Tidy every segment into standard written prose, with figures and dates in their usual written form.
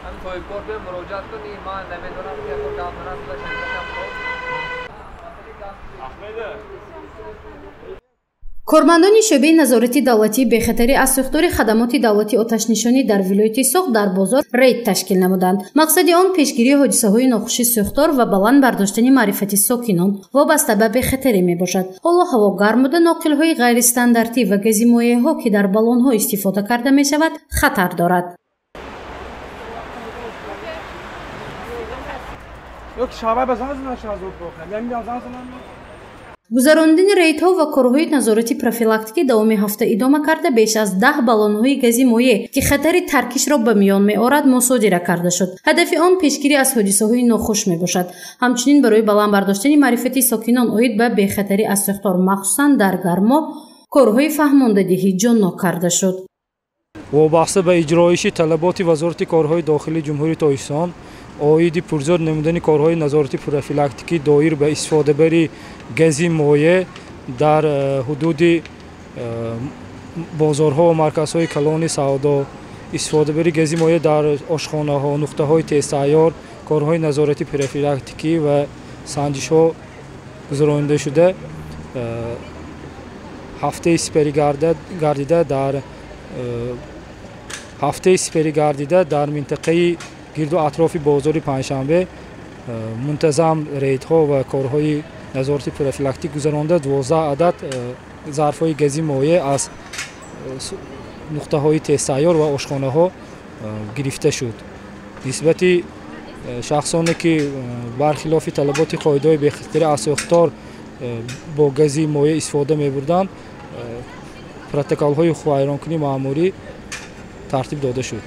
Соҳибкор биё муроҷиат кунӣ, ман намедонам ки Кормандони шӯъбаи назорати давлатии бехатарӣ аз сӯхтори хадамоти давлатии оташнишонӣ дар вилояти Суғд дар бозор рейд ташкил намуданд. Мақсади он пешгирии ҳодисаҳои нохуши сӯхтор ва баланд бардоштани маърифати сокинон вобаста ба бехатарӣ мебошад. Ҳоло ҳаво гарм буда, ноқилҳои ғайристандартӣ ва гази моеъҳо, ки дар баллонҳо истифода карда мешавад, хатар дорад. Гузарондани рейдҳо ва корҳои назорати профилактикӣ давоми ҳафта идома карда, беш аз 10 баллонҳои гази моеъ, ки хатари таркишро ба миён меорад, мусодира карда шуд. Ҳадафи он пешгирӣ аз ҳодисаҳои нохуш мебошад. Ҳамчунин барои баланд бардоштани маърифати сокинон оид ба бехатарӣ аз сӯхтор, махсусан дар гармо, корҳои фаҳмондадиҳӣ ҷоннок карда шуд. Вобаста ба иҷроиши талаботи Вазорати корҳои дохилии Ҷумҳурии Тоҷикистон оиди пурзӯр намудани корҳои назорати профилактикӣ доир ба истифодабари гази моеъ дар ҳудуди бозорҳо ва марказҳои калони савдо, истифодабари гази моеъ дар ошхонаҳо, нуқтаҳои тезтайёр, корҳои назорати профилактикӣ ва санҷишҳо гузаронида шуда, ҳафтаи сипарӣ гардида дар минтақаи гирду атрофи бозори Панҷшанбе мунтазам рейдҳо ва корҳои назорати профилактик гузаронда, 12 адад зарфҳои гази моеъ аз нуқтаҳои тезтайёр ва ошхонаҳо гирифта шуд. Нисбати шахсоне ки бархилофи талаботи қоидаҳои бехатарӣ аз сӯхтор бо гази моеъ истифода мебурданд, протоколҳои ҳуқуқвайронкунии маъмурӣ тартиб дода шуд.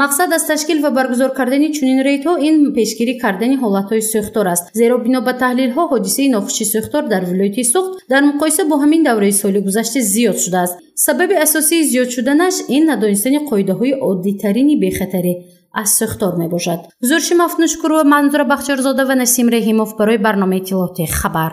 Мақсад аз ташкил ва баргузор кардани чунин рейдҳо ин пешгирӣ кардани ҳолатҳои сӯхтор аст. Зеро бино ба таҳлилҳо ҳодисаи нохуши сӯхтор дар вилояти Суғд дар муқоиса бо ҳамин давраи соли гузашта зиёд шудааст. Сабаби асосии зиёд шуданаш ин надонистани қоидаҳои оддитарини бехатарӣ аз сӯхтор мебошад. Гузориши Мафтун Шукурова, Манзура Бахтиёрзода ва Насим Раҳимов барои барномаи иттилоотии Хабар.